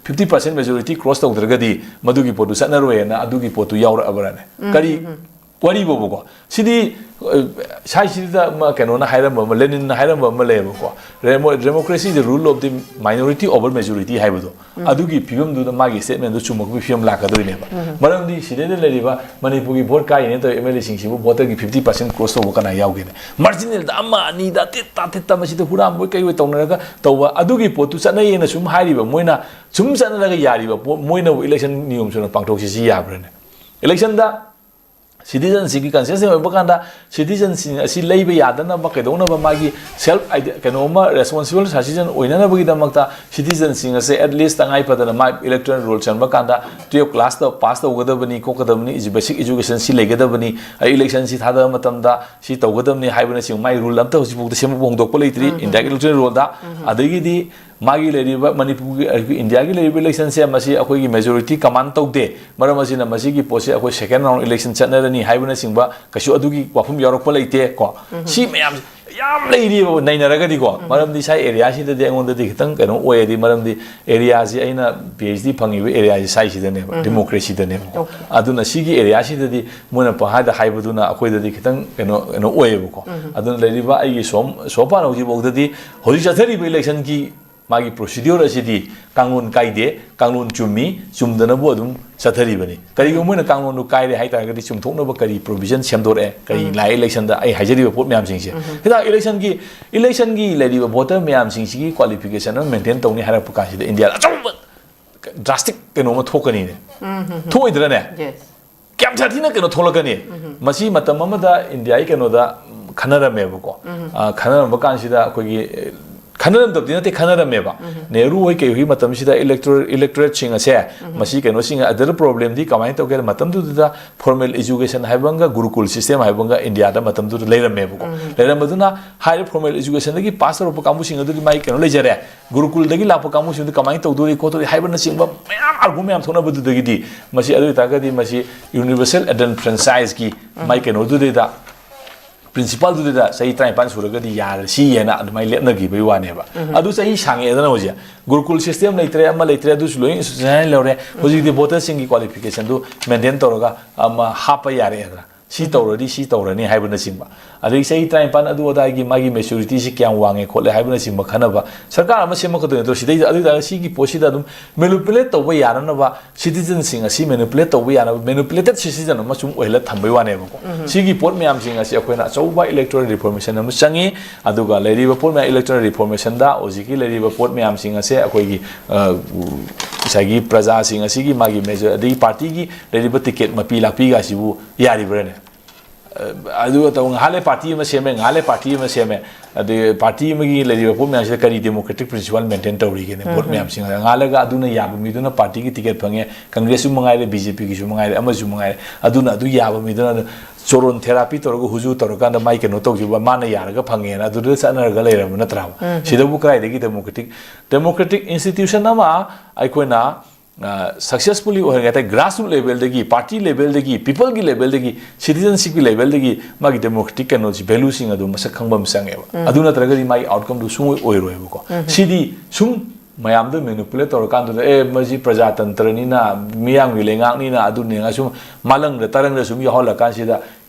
fifty percent majority cross ꯇꯧꯗ꯭ꯔꯒꯗꯤ ꯃꯗꯨꯒꯤ ꯄꯣꯠꯇꯨ ꯆꯠꯅꯔꯣꯏꯅ ꯑꯗꯨꯒꯤ ꯄꯣꯠꯇꯨ ꯌꯥꯎꯔꯛꯑꯕ꯭ꯔꯥꯅꯦ? ꯀꯔꯤ ꯋꯥꯔꯤꯕꯣꯕꯀꯣ? ꯁꯤꯗꯤ ꯑ, ꯁꯥꯏꯁꯤꯗ ꯑꯃ ꯀꯩꯅꯣꯅ ꯍꯥꯏꯔꯝꯕ ꯑꯃ, ꯂꯦꯅꯤꯟꯅ ꯍꯥꯏꯔꯝꯕ ꯑꯃ ꯂꯩꯌꯦꯕꯀꯣ, "Demo- democracy is the rule of the minority over majority" ꯍꯥꯏꯕꯗꯣ꯫ ꯑꯗꯨꯒꯤ ꯐꯤꯕꯝꯗꯨꯗ ꯃꯥꯒꯤ ꯁ꯭ꯇꯦꯠꯃꯦꯟꯗꯨ ꯆꯨꯝꯃꯛꯄꯒꯤ ꯐꯤꯕꯝ ꯂꯥꯛꯀꯗꯣꯏꯅꯦꯕ꯫ ꯃꯔꯝꯗꯤ ꯁꯤꯗꯩꯗ ꯂꯩꯔꯤꯕ ꯃꯅꯤꯄꯨꯔꯒꯤ ꯚꯣꯠ ꯀꯥꯏꯔꯤꯅꯦ ꯇꯧꯔꯤ ꯑꯦꯝ ꯑꯦꯜ ꯑꯦꯁꯤꯡꯁꯤꯕꯨ ꯚꯣꯇꯔꯒꯤ ꯐꯤꯐꯇꯤ ꯄꯥꯔꯁꯦꯟ ꯀ꯭ꯔꯣꯁ ꯇꯧꯕ ꯀꯅꯥ ꯌꯥꯎꯒꯦꯅꯦ? ꯃꯥꯔꯖꯤꯅꯦꯜꯗ ꯑꯃ ꯑꯅꯤꯗ ꯇꯤꯠ ꯇꯥ ꯇꯤꯠ ꯇꯥ ꯃꯁꯤꯗ ꯍꯨꯔꯥꯟꯕꯣꯏ ꯀꯩꯕꯣꯏ ꯇꯧꯅꯔꯒ ꯇꯧꯕ ꯑꯗꯨꯒꯤ ꯄꯣꯠꯇꯨ ꯆꯠꯅꯩꯌꯦꯅ ꯁꯨꯝ ꯍꯥꯏꯔꯤꯕ ꯃꯣꯏꯅ, ꯁꯨꯝ ꯆꯠꯅꯔꯒ ꯌꯥꯔꯤꯕ ꯄꯣꯠ, ꯃꯣꯏꯅꯕꯨ ꯏꯂꯦꯛꯁꯟ ꯅꯤꯌꯣꯝ ꯆꯨꯝꯅ ꯄꯥꯡꯊꯣꯛꯁꯤ ꯁꯤ ꯌꯥꯕ꯭ꯔꯥꯅꯦ? ꯏꯂꯦꯛꯁꯟꯗ ꯁꯤꯇꯤꯖꯟꯁꯤꯡꯒꯤ ꯀꯟꯁꯤꯌꯁ ꯑꯣꯏꯕ ꯀꯥꯟꯗ ꯁꯤꯇꯤꯖꯟꯁꯤꯡ ꯑꯁꯤ ꯂꯩꯕ ꯌꯥꯗꯅꯕ ꯀꯩꯗꯧꯅꯕ ꯃꯥꯒꯤ ꯁꯦꯜꯐ ꯀꯩꯅꯣ ꯑꯃ ꯔꯦꯁꯄꯣꯟꯁꯤꯕꯜ ꯁꯤꯇꯤꯖꯟ ꯑꯣꯏꯅꯅꯕꯒꯤꯗꯃꯛꯇ ꯁꯤꯇꯤꯖꯟꯁꯤꯡ ꯑꯁꯦ ꯑꯦꯠ ꯂꯤꯁ ꯇꯉꯥꯏ ꯐꯗꯅ ꯃꯥ ꯏꯂꯦꯛꯇꯣꯔꯦꯜ ꯔꯣꯜ ꯆꯟꯕ ꯀꯥꯟꯗ ꯇꯨꯌꯦꯜꯐ ꯀ꯭ꯂꯥꯁꯇ ꯄꯥꯁ ꯇꯧꯒꯗꯕꯅꯤ ꯈꯣꯠꯀꯗꯕꯅꯤ, ꯕꯦꯁꯤꯛ ꯏꯖꯨꯀꯦꯁꯟ ꯁꯤ ꯂꯩꯒꯗꯕꯅꯤ, ꯑꯗꯩ ꯏꯂꯦꯛꯁꯟ ꯁꯤ ꯊꯥꯗꯕ ꯃꯇꯝꯗ ꯁꯤ ꯇꯧꯒꯗꯕꯅꯤ ꯍꯥꯏꯕꯅꯆꯤꯡꯕ ꯃꯥꯒꯤ ꯔꯨꯜ ꯑꯝꯇ ꯍꯧꯖꯤꯛꯐꯥꯎꯗ ꯁꯦꯝꯕ ꯍꯣꯡꯗꯣꯛꯄ ꯂꯩꯇ꯭ꯔꯤ ꯏꯟꯗꯤꯌꯥꯒꯤ ꯏꯂꯦꯛꯇꯣꯔꯦꯜ ꯔꯣꯜꯗ꯫ ꯑꯗꯒꯤꯗꯤ ꯃꯥꯒꯤ ꯂꯩꯔꯤꯕ ꯃꯅꯤꯄꯨꯔꯒꯤ, ꯑꯩꯈꯣꯏ ꯏꯟꯗꯤꯌꯥꯒꯤ ꯂꯩꯔꯤꯕ ꯏꯂꯦꯛꯁꯟꯁꯦ ꯃꯁꯤ ꯑꯩꯈꯣꯏꯒꯤ ꯃꯦꯖꯣꯔꯤꯇꯤ ꯀꯃꯥꯟ ꯇꯧꯗꯦ꯫ ꯃꯔꯝ ꯑꯁꯤꯅ ꯃꯁꯤꯒꯤ ꯄꯣꯠꯁꯦ ꯑꯩꯈꯣꯏ ꯁꯦꯀꯦꯟ ꯔꯥꯎꯟ ꯏꯂꯦꯛꯁꯟ ꯆꯠꯅꯔꯅꯤ ꯍꯥꯏꯕꯅꯆꯤꯡꯕ ꯀꯩꯁꯨ ꯑꯗꯨꯒꯤ ꯋꯥꯐꯝ ꯌꯥꯎꯔꯛꯄ ꯂꯩꯇꯦ ꯀꯣ꯫ ꯁꯤ ꯃꯌꯥꯝꯁꯦ ꯌꯥꯝ ꯂꯩꯔꯤꯕ ꯅꯩꯅꯔꯒꯗꯤꯀꯣ꯫ ꯃꯔꯝꯗꯤ ꯁꯥꯏ ꯑꯦꯔꯤꯌꯥꯁꯤꯗꯗꯤ ꯑꯩꯉꯣꯟꯗꯗꯤ ꯈꯤꯇꯪ ꯀꯩꯅꯣ ꯑꯣꯏꯌꯦꯗꯤ, ꯃꯔꯝꯗꯤ ꯑꯦꯔꯤꯌꯥꯁꯤ ꯑꯩꯅ ꯄꯤ ꯑꯩꯆ ꯗꯤ ꯐꯪꯉꯤꯕ ꯑꯦꯔꯤꯌꯥꯁꯤ ꯁꯥꯏꯁꯤꯗꯅꯦꯕ, ꯗꯦꯃꯣꯀ꯭ꯔꯦꯁꯤꯗꯅꯦꯕꯀꯣ꯫ ꯑꯣꯀꯦ꯫ ꯑꯗꯨꯅ ꯁꯤꯒꯤ ꯑꯦꯔꯤꯌꯥꯁꯤꯗꯗꯤ ꯃꯣꯏꯅ ꯄꯪꯍꯥꯏꯗ ꯍꯥꯏꯕꯗꯨꯅ ꯑꯩꯈꯣꯏꯗꯗꯤ ꯈꯤꯇꯪ ꯀꯩꯅꯣ, ꯀꯩꯅꯣ ꯑꯣꯏꯌꯦꯕꯀꯣ꯫ ꯑꯗꯨꯅ ꯂꯩꯔꯤꯕ ꯑꯩꯒꯤ ꯁꯣꯝ, ꯁꯣ ꯐꯥꯔ ꯍꯧꯖꯤꯛꯐꯥꯎꯗꯗꯤ ꯍꯧꯖꯤꯛ ꯆꯠꯊꯔꯤꯕ ꯏꯂꯦꯛꯁꯟꯒꯤ ꯃꯥꯒꯤ ꯄ꯭ꯔꯣꯁꯤꯗ꯭ꯌꯨꯔ ꯑꯁꯤꯗꯤ ꯀꯥꯡꯂꯣꯟ ꯀꯥꯏꯗꯦ, ꯀꯥꯡꯂꯣꯟ ꯆꯨꯝꯃꯤ, ꯆꯨꯝꯗꯅꯕꯨ ꯑꯗꯨꯝ ꯆꯠꯊꯔꯤꯕꯅꯤ꯫ ꯀꯔꯤꯒꯨꯝꯕ ꯃꯣꯏꯅ ꯀꯥꯡꯂꯣꯟꯗꯨ ꯀꯥꯏꯔꯦ ꯍꯥꯏ ꯇꯥꯔꯒꯗꯤ ꯆꯨꯝꯊꯣꯛꯅꯕ ꯀꯔꯤ ꯄ꯭ꯔꯣꯚꯤꯖꯟ ꯁꯦꯝꯗꯣꯔꯛꯑꯦ, ꯀꯔꯤ ꯂꯥꯛꯑꯦ ꯏꯂꯦꯛꯁꯟꯗ, ꯑꯩ ꯍꯥꯏꯖꯔꯤꯕ ꯄꯣꯠ ꯃꯌꯥꯝꯁꯤꯡꯁꯦ꯫ ꯍꯤꯗꯥꯛ ꯏꯂꯦꯛꯁꯟꯒꯤ, ꯏꯂꯦꯛꯁꯟꯒꯤ ꯂꯩꯔꯤꯕ ꯚꯣꯇꯔ ꯃꯌꯥꯝꯁꯤꯡꯁꯤꯒꯤ ꯀ꯭ꯋꯥꯂꯤꯐꯤꯀꯦꯁꯟ ꯑꯃ ꯃꯦꯟꯇꯦꯟ ꯇꯧꯅꯤ ꯍꯥꯏꯔꯛꯄ ꯀꯥꯟꯁꯤꯗ ꯏꯟꯗꯤꯌꯥꯗ ꯑꯆꯧꯕ ꯗ꯭ꯔꯥꯁꯇꯤꯛ ꯀꯩꯅꯣꯝꯃ ꯊꯣꯛꯀꯅꯤꯅꯦ꯫ ꯊꯣꯛꯑꯣꯏꯗ꯭ꯔꯅꯦ? ꯌꯦꯁ꯫ ꯀꯌꯥꯝ ꯁꯥꯊꯤꯅ ꯀꯩꯅꯣ ꯊꯣꯛꯂꯛꯀꯅꯤ? ꯃꯁꯤ ꯃꯇꯝ ꯑꯃꯗ ꯏꯟꯗꯤꯌꯥꯒꯤ ꯀꯩꯅꯣꯗ, ꯎꯝ, ꯈꯟꯅꯔꯝꯃꯦꯕꯀꯣ꯫ ꯑ, ꯈꯟꯅꯔꯝꯕ ꯀꯥꯟꯁꯤꯗ ꯑꯩꯈꯣꯏꯒꯤ, ꯑ, ꯈꯟꯅꯔꯝꯗꯕꯗꯤ ꯅꯠꯇꯦ, ꯈꯟꯅꯔꯝꯃꯦꯕ꯫ ꯅꯦꯍꯔꯨ ꯍꯣꯏ ꯀꯩ ꯍꯣꯏꯒꯤ ꯃꯇꯝꯁꯤꯗ electorate, electorateꯁꯤꯡ ꯑꯁꯦ, ꯃꯁꯤ ꯀꯩꯅꯣꯁꯤꯡ, ꯑꯗꯨꯗ problemꯗꯤ ꯀꯃꯥꯏꯅ ꯇꯧꯒꯦ ꯍꯥꯏꯕ ꯃꯇꯝꯗꯨꯗ formal education ꯍꯥꯏꯕ ꯑꯃꯒ Gurukul system ꯍꯥꯏꯕ ꯑꯃꯒ ꯏꯟꯗꯤꯌꯥꯗ ꯃꯇꯝꯗꯨꯗ ꯂꯩꯔꯝꯃꯦꯕꯀꯣ꯫ ꯂꯩꯔꯝꯕꯗꯨꯅ ꯍꯥꯏꯔꯤꯕ formal educationꯗꯒꯤ pass ꯇꯧꯔꯛꯄ ꯀꯥꯡꯕꯨꯁꯤꯡ ꯑꯗꯨꯗꯤ ꯃꯥꯒꯤ ꯀꯩꯅꯣ ꯂꯩꯖꯔꯦ, Gurukulꯗꯒꯤ ꯂꯥꯛꯄ ꯀꯥꯡꯕꯨꯁꯤꯡꯗꯨ ꯀꯃꯥꯏꯅ ꯇꯧꯗꯣꯔꯤ ꯈꯣꯠꯇꯣꯔꯤ ꯍꯥꯏꯕꯅꯆꯤꯡꯕ ꯃꯌꯥꯝ argument ꯃꯌꯥꯝ ꯊꯣꯛꯅꯕꯗꯨꯗꯒꯤꯗꯤ ꯃꯁꯤ ꯑꯗꯨ ꯑꯣꯏꯇꯥꯔꯒꯗꯤ ꯃꯁꯤ universal adult franchiseꯀꯤ ꯃꯥꯏ ꯀꯩꯅꯣꯗꯨꯗꯩꯗ, principleꯗꯨꯗ ꯆꯍꯤ ꯇꯔꯥꯅꯤꯄꯥꯟ ꯁꯨꯔꯒꯗꯤ ꯌꯥꯔꯁꯤ ꯍꯥꯏꯅ ꯑꯗꯨꯃꯥꯏꯅ ꯂꯦꯞꯅꯈꯤꯕꯩ ꯋꯥꯅꯦꯕ꯫ ꯑꯗꯨ ꯆꯍꯤ ꯁꯥꯡꯉꯛꯑꯦꯗꯅ ꯍꯧꯖꯤꯛ꯫ Gurukulꯁ system ꯂꯩꯇ꯭ꯔꯦ, ꯑꯃ ꯂꯩꯇ꯭ꯔꯦ, ꯑꯗꯨꯁꯨ ꯂꯣꯏ institutionalize ꯂꯧꯔꯦ꯫ ꯍꯧꯖꯤꯛꯇꯤ voterꯁꯤꯡꯒꯤ qualificationꯗꯨ maintain ꯇꯧꯔꯒ ꯑꯃ ꯍꯥꯞꯄ ꯌꯥꯔꯛꯑꯦꯗꯅ꯫ ꯁꯤ ꯇꯧꯔꯗꯤ ꯁꯤ ꯇꯧꯔꯅꯤ ꯍꯥꯏꯕꯅꯆꯤꯡꯕ꯫ ꯑꯗꯒꯤ ꯆꯍꯤ ꯇꯔꯥꯅꯤꯄꯥꯟ ꯑꯗꯨ ꯑꯗꯥꯒꯤ ꯃꯥꯒꯤ maturityꯁꯤ ꯀꯌꯥꯝ ꯋꯥꯡꯉꯦ ꯈꯣꯠꯂꯦ ꯍꯥꯏꯕꯅꯆꯤꯡꯕ ꯈꯟꯅꯕ꯫ ꯁꯔꯀꯥꯔ ꯑꯃ ꯁꯦꯝꯃꯛꯀꯗꯣꯏ ꯅꯠꯇ꯭ꯔꯣ? ꯁꯤꯗꯩꯗ ꯑꯗꯨ ꯑꯣꯏꯇꯥꯔꯒꯗꯤ ꯁꯤꯒꯤ ꯄꯣꯠꯁꯤꯗ ꯑꯗꯨꯝ manipulate ꯇꯧꯕ ꯌꯥꯅꯅꯕ citizenꯁꯤꯡ ꯑꯁꯤ manipulate ꯇꯧꯕ ꯌꯥꯅꯕ, manipulated citizen ꯑꯃ ꯁꯨꯝ ꯑꯣꯏꯍꯜꯂ ꯊꯝꯕꯩ ꯋꯥꯅꯦꯕꯀꯣ꯫ ꯁꯤꯒꯤ ꯄꯣꯠ ꯃꯌꯥꯝꯁꯤꯡ ꯑꯁꯤ ꯑꯩꯈꯣꯏꯅ ꯑꯆꯧꯕ electoral reformation ꯑꯃ ꯆꯪꯉꯤ꯫ ꯑꯗꯨꯒ ꯂꯩꯔꯤꯕ ꯄꯣꯠ ꯃꯌꯥꯝ, electoral reformationꯗ ꯍꯧꯖꯤꯛꯀꯤ ꯂꯩꯔꯤꯕ ꯄꯣꯠ ꯃꯌꯥꯝꯁꯤꯡ ꯑꯁꯦ ꯑꯩꯈꯣꯏꯒꯤ, ꯑ, ꯉꯁꯥꯏꯒꯤ ꯄ꯭ꯔꯖꯥꯁꯤꯡ ꯑꯁꯤꯒꯤ ꯃꯥꯒꯤ major-, ꯑꯗꯒꯤ partyꯒꯤ ꯂꯩꯔꯤꯕ ticket ꯃꯄꯤ ꯂꯥꯛꯄꯤꯒ ꯑꯁꯤꯕꯨ ꯌꯥꯔꯤꯕ꯭ꯔꯥꯅꯦ? ꯑ, ꯑꯗꯨꯒ ꯇꯧ, ꯉꯥꯏꯍꯥꯛ ꯂꯩ party ꯑꯃ ꯁꯦꯝꯃꯦ, ꯉꯥꯏꯍꯥꯛ ꯂꯩ party ꯑꯃ ꯁꯦꯝꯃꯦ, ꯑꯗꯩ party ꯑꯃꯒꯤ ꯂꯩꯔꯤꯕ ꯄꯣꯠ ꯃꯌꯥꯝꯁꯤꯗ ꯀꯔꯤ democratic principle maintain ꯇꯧꯔꯤꯒꯦꯅꯦ? ꯄꯣꯠ ꯃꯌꯥꯝꯁꯤꯡ ꯉꯥꯏꯍꯥꯛ ꯂꯩꯒ ꯑꯗꯨꯅ ꯌꯥꯕ ꯃꯤꯗꯨꯅ partyꯒꯤ ticket ꯐꯪꯉꯦ, Congressꯁꯨ ꯃꯉꯥꯏꯔꯦ, BJPꯒꯤꯁꯨ ꯃꯉꯥꯏꯔꯦ, ꯑꯃꯁꯨ ꯃꯉꯥꯏꯔꯦ, ꯑꯗꯨꯅ ꯑꯗꯨ ꯌꯥꯕ ꯃꯤꯗꯨꯅ ꯑꯗꯨ ꯆꯣꯔꯣꯟ therapy ꯇꯧꯔꯒ ꯍꯨꯖꯨ ꯇꯧꯔꯀꯥꯟꯗ ꯃꯥꯏ ꯀꯩꯅꯣ ꯇꯧꯈꯤꯕ, ꯃꯥꯅ ꯌꯥꯔꯒ ꯐꯪꯉꯦꯅ ꯑꯗꯨꯗ ꯆꯠꯅꯔꯒ ꯂꯩꯔꯕ ꯅꯠꯇ꯭ꯔꯥꯕ? ꯁꯤꯗꯕꯨ ꯀꯗꯥꯏꯗꯒꯤ democratic, democratic institution ꯑꯃ ꯑꯩꯈꯣꯏꯅ ꯑ, successfully ꯑꯣꯏꯍꯟꯒꯦ ꯍꯥꯏ ꯇꯥꯔꯗꯤ grassroot levelꯗꯒꯤ, party levelꯗꯒꯤ, peopleꯒꯤ levelꯗꯒꯤ, citizenshipꯀꯤ levelꯗꯒꯤ ꯃꯥꯒꯤ democratic ꯀꯩꯅꯣꯁꯤ, valueꯁꯤꯡ ꯑꯗꯨ ꯃꯁꯛ ꯈꯪꯕ ꯑꯃ ꯆꯪꯉꯦꯕ꯫ ꯑꯗꯨ ꯅꯠꯇ꯭ꯔꯒꯗꯤ ꯃꯥꯒꯤ outcomeꯗꯨ ꯁꯨꯡꯑꯣꯏ ꯑꯣꯏꯔꯣꯏꯕꯀꯣ꯫ ꯁꯤꯗꯤ ꯁꯨꯝ ꯃꯌꯥꯝꯗ manipulate ꯇꯧꯔꯀꯥꯟꯗꯨꯗ, "ꯑꯦ, ꯃꯁꯤ ꯄ꯭ꯔꯖꯥꯇꯟꯇ꯭ꯔꯅꯤꯅ, ꯃꯤꯌꯥꯝꯒꯤ ꯂꯩꯉꯥꯛꯅꯤꯅ", ꯑꯗꯨꯅꯤꯅ ꯁꯨꯝ ꯃꯥꯂꯪꯗ ꯇꯥꯔꯪꯗ ꯁꯨꯝ ꯌꯥꯎꯍꯜꯂꯀꯥꯟꯁꯤꯗ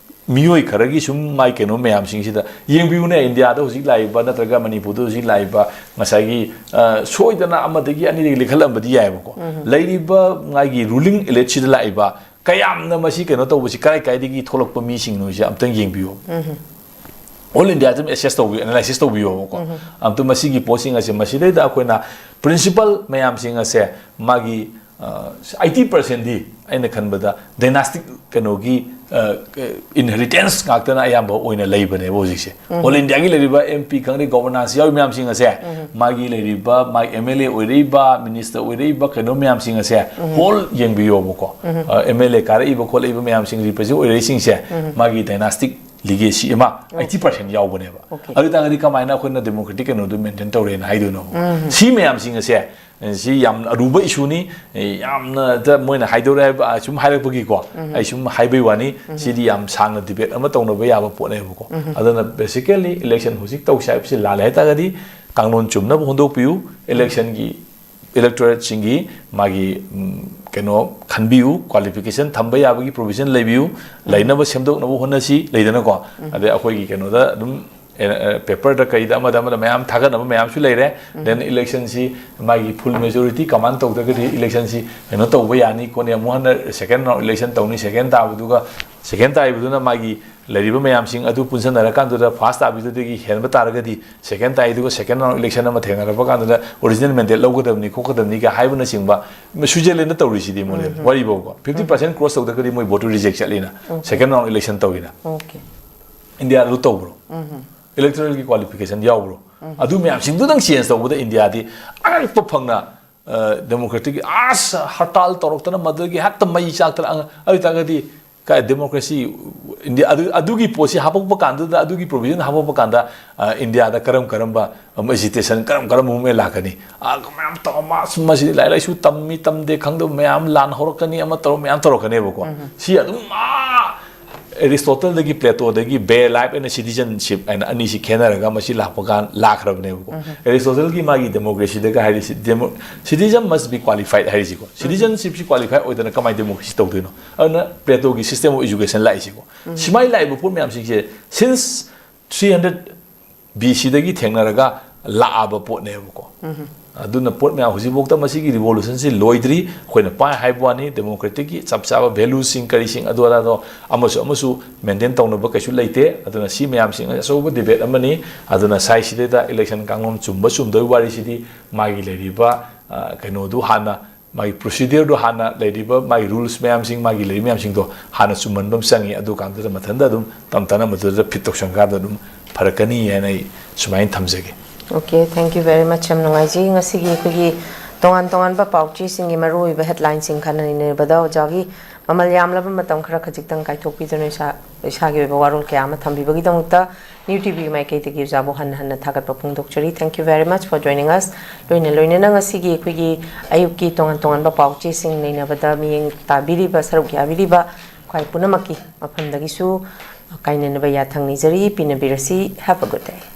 ꯃꯤꯑꯣꯏ ꯈꯔꯒꯤ ꯁꯨꯝ ꯃꯥꯏ ꯀꯩꯅꯣ ꯃꯌꯥꯝꯁꯤꯡꯁꯤꯗ ꯌꯦꯡꯕꯤꯌꯨꯅꯦ, ꯏꯟꯗꯤꯌꯥꯗ ꯍꯧꯖꯤꯛ ꯂꯥꯛꯏꯕ ꯅꯠꯇ꯭ꯔꯒ ꯃꯅꯤꯄꯨꯔꯗ ꯍꯧꯖꯤꯛ ꯂꯥꯛꯏꯕ ꯉꯁꯥꯏꯒꯤ, ꯑ, ꯁꯣꯏꯗꯅ ꯑꯃꯗꯒꯤ ꯑꯅꯤꯗꯒꯤ ꯂꯤꯈꯠꯂꯝꯕꯗꯤ ꯌꯥꯏꯑꯕꯀꯣ꯫ ꯂꯩꯔꯤꯕ ꯃꯥꯒꯤ ruling eliteꯁꯤꯗ ꯂꯥꯛꯏꯕ ꯀꯌꯥꯝꯅ ꯃꯁꯤ ꯀꯩꯅꯣ ꯇꯧꯕꯁꯤ ꯀꯥꯏ ꯀꯥꯏꯗꯒꯤ ꯊꯣꯛꯂꯛꯄ ꯃꯤꯁꯤꯡꯅꯣꯁꯦ ꯑꯝꯇꯪ ꯌꯦꯡꯕꯤꯌꯨ꯫ All India ꯑꯗꯨꯝ assess ꯇꯧꯕꯤꯌꯨ, analysis ꯇꯧꯕꯤꯌꯣꯕꯀꯣ꯫ ꯑꯝꯇ ꯃꯁꯤꯒꯤ ꯄꯣꯠꯁꯤꯡ ꯑꯁꯦ ꯃꯁꯤꯗꯩꯗ ꯑꯩꯈꯣꯏꯅ principle ꯃꯌꯥꯝꯁꯤꯡ ꯑꯁꯦ ꯃꯥꯒꯤ ꯑꯩꯠꯇꯤ ꯄꯥꯔꯁꯦꯟꯗꯤ ꯑꯩꯅ ꯈꯟꯕꯗ ꯗꯥꯏꯅꯥꯁꯇꯤꯛ ꯀꯩꯅꯣꯒꯤ ꯏꯟꯍꯦꯔꯤꯇꯦꯟꯁ ꯉꯥꯛꯇꯅ ꯑꯌꯥꯝꯕ ꯑꯣꯏꯅ ꯂꯩꯕꯅꯦꯕ ꯍꯧꯖꯤꯛꯁꯦ꯫ ꯑꯣꯜ ꯏꯟꯗꯤꯌꯥꯒꯤ ꯂꯩꯔꯤꯕ ꯑꯦꯝ ꯄꯤ ꯈꯪꯗꯦ, ꯒꯣꯕꯔꯅꯥꯟꯁ ꯌꯥꯎꯔꯤ ꯃꯌꯥꯝꯁꯤꯡ ꯑꯁꯦ, ꯃꯥꯒꯤ ꯂꯩꯔꯤꯕ ꯃꯥꯒꯤ ꯑꯦꯝ ꯑꯦꯜ ꯑꯦ ꯑꯣꯏꯔꯛꯏꯕ, ꯃꯤꯅꯤꯁꯇꯔ ꯑꯣꯏꯔꯛꯏꯕ ꯀꯩꯅꯣ ꯃꯌꯥꯝꯁꯤꯡ ꯑꯁꯦ ꯍꯣꯜ ꯌꯦꯡꯕꯤꯌꯣꯕꯀꯣ꯫ ꯑꯦꯝ ꯑꯦꯜ ꯑꯦ ꯀꯥꯔꯛꯏꯕ ꯈꯣꯠꯂꯛꯏꯕ ꯃꯌꯥꯝꯁꯤꯡ, ꯔꯤꯄ꯭ꯔꯖꯦꯟ ꯑꯣꯏꯔꯛꯏꯁꯤꯡꯁꯦ, ꯃꯥꯒꯤ ꯗꯥꯏꯅꯥꯁꯇꯤꯛ ꯂꯤꯒꯦꯁꯤ ꯑꯃ ꯑꯩꯠꯇꯤ ꯄꯥꯔꯁꯦꯟ ꯌꯥꯎꯕꯅꯦꯕ꯫ ꯑꯗꯨ ꯑꯣꯏꯇꯥꯔꯒꯗꯤ ꯀꯃꯥꯏꯅ ꯑꯩꯈꯣꯏꯅ ꯗꯦꯃꯣꯀ꯭ꯔꯦꯇꯤꯛ ꯀꯩꯅꯣꯗꯨ ꯃꯦꯟꯇꯦꯟ ꯇꯧꯔꯦꯅ ꯍꯥꯏꯗꯣꯏꯅꯣ? ꯁꯤ ꯃꯌꯥꯝꯁꯤꯡ ꯑꯁꯦ, ꯁꯤ ꯌꯥꯝ ꯑꯔꯨꯕ ꯏꯁꯨꯅꯤ꯫ ꯌꯥꯝꯅ ꯍꯦꯛꯇ ꯃꯣꯏꯅ ꯍꯥꯏꯗꯧꯔꯦ ꯍꯥꯏꯕ, ꯑ, ꯁꯨꯝ ꯍꯥꯏꯔꯛꯄꯒꯤꯀꯣ, ꯑꯩ ꯁꯨꯝ ꯍꯥꯏꯕꯩ ꯋꯥꯅꯤ꯫ ꯁꯤꯗꯤ ꯌꯥꯝ ꯁꯥꯡꯅ ꯗꯤꯕꯦꯠ ꯑꯃ ꯇꯧꯅꯕ ꯌꯥꯕ ꯄꯣꯠꯅꯦꯕꯀꯣ꯫ ꯑꯗꯨꯅ ꯕꯦꯁꯤꯀꯦꯜꯂꯤ ꯏꯂꯦꯛꯁꯟ ꯍꯧꯖꯤꯛ ꯇꯧꯁꯦ ꯍꯥꯏꯕꯁꯤ ꯂꯥꯜꯂꯦ ꯍꯥꯏꯇꯥꯔꯒꯗꯤ ꯀꯥꯡꯂꯣꯟ ꯆꯨꯝꯅꯕ ꯍꯣꯡꯗꯣꯛꯄꯤꯌꯨ꯫ ꯏꯂꯦꯛꯁꯟꯒꯤ ꯏꯂꯦꯛꯇꯣꯔꯦꯠꯁꯤꯡꯒꯤ ꯃꯥꯒꯤ, ꯎꯝ, ꯀꯩꯅꯣ ꯈꯟꯕꯤꯌꯨ, ꯀ꯭ꯋꯥꯂꯤꯐꯤꯀꯦꯁꯟ ꯊꯝꯕ ꯌꯥꯕꯒꯤ ꯄ꯭ꯔꯣꯕꯤꯖꯟ ꯂꯩꯕꯤꯌꯨ, ꯂꯩꯅꯕ ꯁꯦꯝꯗꯣꯛꯅꯕ ꯍꯣꯠꯅꯁꯤ, ꯂꯩꯗꯅꯀꯣ꯫ ꯑꯗꯩ ꯑꯩꯈꯣꯏꯒꯤ ꯀꯩꯅꯣꯗ ꯑꯗꯨꯝ, ꯑꯦ, ꯑꯦ, ꯄꯦꯄꯔꯗ ꯀꯩꯗ ꯑꯃꯗ ꯑꯃꯗ ꯃꯌꯥꯝ ꯊꯥꯒꯠꯅꯕ ꯃꯌꯥꯝꯁꯨ ꯂꯩꯔꯦ꯫ ꯗꯦꯟ ꯏꯂꯦꯛꯁꯟꯁꯤ ꯃꯥꯒꯤ ꯐꯨꯜ ꯃꯦꯖꯣꯔꯤꯇꯤ ꯀꯃꯥꯟ ꯇꯧꯗ꯭ꯔꯒꯗꯤ ꯏꯂꯦꯛꯁꯟꯁꯤ ꯀꯩꯅꯣ ꯇꯧꯕ ꯌꯥꯅꯤ ꯈꯣꯠꯅꯤ, ꯑꯃꯨꯛ ꯍꯟꯅ ꯁꯦꯀꯦꯟ ꯔꯥꯎꯟ ꯏꯂꯦꯛꯁꯟ ꯇꯧꯅꯤ, ꯁꯦꯀꯦꯟ ꯇꯥꯕꯗꯨꯒ, ꯁꯦꯀꯦꯟ ꯇꯥꯔꯤꯕꯗꯨꯅ ꯃꯥꯒꯤ ꯂꯩꯔꯤꯕ ꯃꯌꯥꯝꯁꯤꯡ ꯑꯗꯨ ꯄꯨꯟꯁꯤꯟꯅꯔꯀꯥꯟꯗꯨꯗ ꯐꯥꯔꯁ ꯇꯥꯕꯤꯗꯨꯗꯒꯤ ꯍꯦꯟꯕ ꯇꯥꯔꯒꯗꯤ ꯁꯦꯀꯦꯟ ꯇꯥꯏꯗꯨꯒ ꯁꯦꯀꯦꯟ ꯔꯥꯎꯟ ꯏꯂꯦꯛꯁꯟ ꯑꯃ ꯊꯦꯡꯅꯔꯛꯄ ꯀꯥꯟꯗꯗ ꯑꯣꯔꯤꯖꯤꯅꯦꯜ ꯃꯦꯟꯗꯦꯠ ꯂꯧꯒꯗꯕꯅꯤ ꯈꯣꯠꯀꯗꯕꯅꯤꯒ ꯍꯥꯏꯕꯅꯆꯤꯡꯕ꯫ ꯁ꯭ꯋꯤꯖꯔꯂꯦꯟꯗ ꯇꯧꯔꯤꯁꯤꯗꯤ ꯃꯣꯗꯦꯜ ꯋꯥꯔꯤꯐꯥꯎꯀꯣ, ꯐꯤꯐꯇꯤ ꯄꯥꯔꯁꯦꯟ ꯀ꯭ꯔꯣꯁ ꯇꯧꯗ꯭ꯔꯒꯗꯤ ꯃꯣꯏ ꯚꯣꯠꯇꯨ ꯔꯤꯖꯦꯛ ꯆꯠꯂꯤꯅ, ꯁꯦꯀꯦꯟ ꯔꯥꯎꯟ ꯏꯂꯦꯛꯁꯟ ꯇꯧꯋꯤꯅ꯫ ꯑꯣꯀꯦ꯫ ꯏꯟꯗꯤꯌꯥꯗ ꯑꯗꯨ ꯇꯧꯕ꯭ꯔꯣ? ꯏꯂꯦꯛꯇꯣꯔꯦꯜꯒꯤ ꯀ꯭ꯋꯥꯂꯤꯐꯤꯀꯦꯁꯟ ꯌꯥꯎꯕ꯭ꯔꯣ? ꯑꯗꯨ ꯃꯌꯥꯝꯁꯤꯡꯗꯨꯗꯪ ꯆꯦꯟꯖ ꯇꯧꯕꯗ ꯏꯟꯗꯤꯌꯥꯗꯤ ꯑꯉꯛꯄ ꯐꯪꯅ, ꯑ, ꯗꯦꯃꯣꯀ꯭ꯔꯦꯇꯤꯛꯀꯤ ꯑꯁ ꯍꯔꯇꯥꯜ ꯇꯧꯔꯛꯇꯅ ꯃꯗꯨꯗꯒꯤ ꯍꯦꯛꯇ ꯃꯩ ꯆꯥꯛꯇꯅ ꯑꯉ-, ꯑꯗꯨ ꯑꯣꯏꯇꯥꯔꯒꯗꯤ ꯀꯥꯏ ꯗꯦꯃꯣꯀ꯭ꯔꯦꯁꯤ, ꯏꯟꯗꯤꯌꯥ ꯑꯗꯨ, ꯑꯗꯨꯒꯤ ꯄꯣꯠꯁꯤ ꯍꯥꯄꯛꯄ ꯀꯥꯟꯗꯨꯗ, ꯑꯗꯨꯒꯤ ꯄ꯭ꯔꯣꯕꯤꯖꯟ ꯍꯥꯄꯛꯄ ꯀꯥꯟꯗ, ꯑ, ꯏꯟꯗꯤꯌꯥꯗ ꯀꯔꯝ ꯀꯔꯝꯕ ꯑꯦꯖꯤꯇꯦꯁꯟ, ꯀꯔꯝ ꯀꯔꯝꯕ ꯃꯨꯞꯃꯦꯟ ꯂꯥꯛꯀꯅꯤ? ꯑ, ꯃꯌꯥꯝ ꯇꯧꯔ ꯃꯥꯁ-, ꯃꯁꯤꯗꯤ ꯂꯥꯏꯔꯤꯛ ꯂꯥꯏꯁꯨ ꯇꯝꯃꯤ ꯇꯝꯗꯦ ꯈꯪꯗꯕ ꯃꯌꯥꯝ ꯂꯥꯟ ꯍꯧꯔꯛꯀꯅꯤ, ꯑꯃ ꯇꯧꯔ ꯃꯌꯥꯝ ꯇꯧꯔꯛꯀꯅꯦꯕꯀꯣ꯫ ꯁꯤ ꯑꯗꯨꯝ, ꯑ, ꯑꯦꯔꯤꯁꯇꯣꯇꯜꯗꯒꯤ, ꯄ꯭ꯂꯦꯇꯣꯗꯒꯤ ꯕꯦ ꯂꯥꯏꯐ ꯑꯦꯟ ꯁꯤꯇꯤꯖꯟꯁꯤꯞ ꯍꯥꯏꯅ ꯑꯅꯤꯁꯤ ꯈꯦꯠꯅꯔꯒ ꯃꯁꯤ ꯂꯥꯛꯄ ꯀꯥꯟ ꯂꯥꯛꯈ꯭ꯔꯕꯅꯦꯕꯀꯣ꯫ ꯑꯦꯔꯤꯁꯇꯣꯇꯜꯒꯤ ꯃꯥꯒꯤ ꯗꯦꯃꯣꯀ꯭ꯔꯦꯁꯤꯗꯒ ꯍꯥꯏꯔꯤꯁꯤ, demo-, citizen must be qualified ꯍꯥꯏꯔꯤꯁꯤꯀꯣ꯫ ꯁꯤꯇꯤꯖꯟꯁꯤꯞꯁꯤ ꯀ꯭ꯋꯥꯂꯤꯐꯥꯏ ꯑꯣꯏꯗꯅ ꯀꯃꯥꯏꯅ ꯗꯦꯃꯣꯀ꯭ꯔꯦꯁꯤ ꯇꯧꯗꯣꯏꯅꯣ? ꯑꯗꯨꯅ ꯄ꯭ꯂꯦꯇꯣꯒꯤ ꯁꯤꯁꯇꯦꯝ ꯑꯣꯐ ꯏꯖꯨꯀꯦꯁꯟ ꯂꯥꯛꯏꯁꯤꯀꯣ꯫ ꯁꯨꯃꯥꯏꯅ ꯂꯥꯛꯏꯕ ꯄꯣꯠ ꯃꯌꯥꯝꯁꯤꯡꯁꯦ ꯁꯤꯟꯁ ꯊ꯭ꯔꯤ ꯍꯟꯗ꯭ꯔꯦꯠ ꯕꯤ ꯁꯤꯗꯒꯤ ꯊꯦꯡꯅꯔꯒ ꯂꯥꯛꯑꯕ ꯄꯣꯠꯅꯦꯕꯀꯣ꯫ ꯑꯗꯨꯅ ꯄꯣꯠ ꯃꯌꯥꯝ ꯍꯧꯖꯤꯛꯐꯥꯎꯗ ꯃꯁꯤꯒꯤ ꯔꯤꯚꯣꯂꯨꯁꯟꯁꯤ ꯂꯣꯏꯗ꯭ꯔꯤ꯫ ꯑꯩꯈꯣꯏꯅ ꯄꯥꯏ ꯍꯥꯏꯕ ꯋꯥꯅꯤ, ꯗꯦꯃꯣꯀ꯭ꯔꯦꯇꯤꯛꯀꯤ ꯆꯞ ꯆꯥꯕ ꯚꯦꯂꯨꯁꯤꯡ ꯀꯔꯤꯁꯤꯡ ꯑꯗꯨ ꯑꯗꯥꯗꯣ ꯑꯃꯁꯨ ꯑꯃꯁꯨ ꯃꯦꯟꯇꯦꯟ ꯇꯧꯅꯕ ꯀꯩꯁꯨ ꯂꯩꯇꯦ꯫ ꯑꯗꯨꯅ ꯁꯤ ꯃꯌꯥꯝꯁꯤꯡ ꯑꯁꯤ ꯑꯆꯧꯕ ꯗꯤꯕꯦꯠ ꯑꯃꯅꯤ꯫ ꯑꯗꯨꯅ ꯁꯥꯏꯁꯤꯗꯩꯗ ꯏꯂꯦꯛꯁꯟ ꯀꯥꯡꯂꯣꯟ ꯆꯨꯝꯕ ꯆꯨꯝꯗꯕꯒꯤ ꯋꯥꯔꯤꯁꯤꯗꯤ ꯃꯥꯒꯤ ꯂꯩꯔꯤꯕ, ꯑ, ꯀꯩꯅꯣꯗꯨ ꯍꯥꯟꯅ ꯃꯥꯒꯤ ꯄ꯭ꯔꯣꯁꯤꯗꯤꯌꯔꯗꯣ ꯍꯥꯟꯅ ꯂꯩꯔꯤꯕ ꯃꯥꯒꯤ ꯔꯨꯜꯁ ꯃꯌꯥꯝꯁꯤꯡ, ꯃꯥꯒꯤ ꯂꯩꯔꯤꯕ ꯃꯌꯥꯝꯁꯤꯡꯗꯣ ꯍꯥꯟꯅ ꯆꯨꯝꯍꯟꯕ ꯑꯃ ꯆꯪꯉꯤ꯫ ꯑꯗꯨ ꯀꯥꯟꯗꯨꯗ ꯃꯊꯟꯇ ꯑꯗꯨꯝ ꯇꯞ ꯇꯞꯅ ꯃꯗꯨꯗ ꯐꯤꯠ ꯇꯧꯁꯟꯀꯥꯟꯗ ꯑꯗꯨꯝ ꯐꯔꯛꯀꯅꯤ ꯍꯥꯏꯅ ꯑꯩ ꯁꯨꯃꯥꯏꯅ ꯊꯝꯖꯒꯦ꯫ Okay, thank you very much. ꯌꯥꯝ ꯅꯨꯡꯉꯥꯏꯖꯩ꯫ ꯉꯁꯤꯒꯤ ꯑꯩꯈꯣꯏꯒꯤ ꯇꯣꯉꯥꯟ ꯇꯣꯉꯥꯟꯕ ꯄꯥꯎ ꯆꯦꯁꯤꯡꯒꯤ ꯃꯔꯨꯑꯣꯏꯕ ꯍꯦꯗꯂꯥꯏꯟꯁꯤꯡ ꯈꯟꯅ ꯅꯩꯅꯕꯗ ꯑꯣꯖꯥꯒꯤ ꯃꯃꯜ ꯌꯥꯝꯂꯕ ꯃꯇꯝ ꯈꯔ ꯈꯖꯤꯛꯇꯪ ꯀꯥꯏꯊꯣꯛꯄꯤꯗꯨꯅ ꯏꯁꯥ ꯏꯁꯥꯒꯤ ꯑꯣꯏꯕ ꯋꯥꯔꯣꯜ ꯀꯌꯥ ꯑꯃ ꯊꯝꯕꯤꯕꯒꯤꯗꯃꯛꯇ ꯅ꯭ꯌꯨ ꯇꯤꯚꯤꯒꯤ ꯃꯥꯏꯀꯩꯗꯒꯤ ꯑꯣꯖꯥꯕꯨ ꯍꯟꯅ ꯍꯟꯅ ꯊꯥꯒꯠꯄ ꯐꯣꯡꯗꯣꯛꯆꯔꯤ꯫ Thank you very much for joining us. ꯂꯣꯏꯅ ꯂꯣꯏꯅꯅ ꯉꯁꯤꯒꯤ ꯑꯩꯈꯣꯏꯒꯤ ꯑꯌꯨꯛꯀꯤ ꯇꯣꯉꯥꯟ ꯇꯣꯉꯥꯟꯕ ꯄꯥꯎ ꯆꯦꯁꯤꯡ ꯅꯩꯅꯕꯗ ꯃꯤꯠꯌꯦꯡ ꯇꯥꯕꯤꯔꯤꯕ, ꯁꯔꯨꯛ ꯌꯥꯕꯤꯔꯤꯕ ꯈ꯭ꯋꯥꯏ ꯄꯨꯝꯅꯃꯛꯀꯤ ꯃꯐꯝꯗꯒꯤꯁꯨ ꯀꯥꯏꯅꯅꯕ ꯌꯥꯊꯪ ꯅꯤꯖꯔꯤ꯫ ꯄꯤꯅꯕꯤꯔꯁꯤ꯫ Have a good day.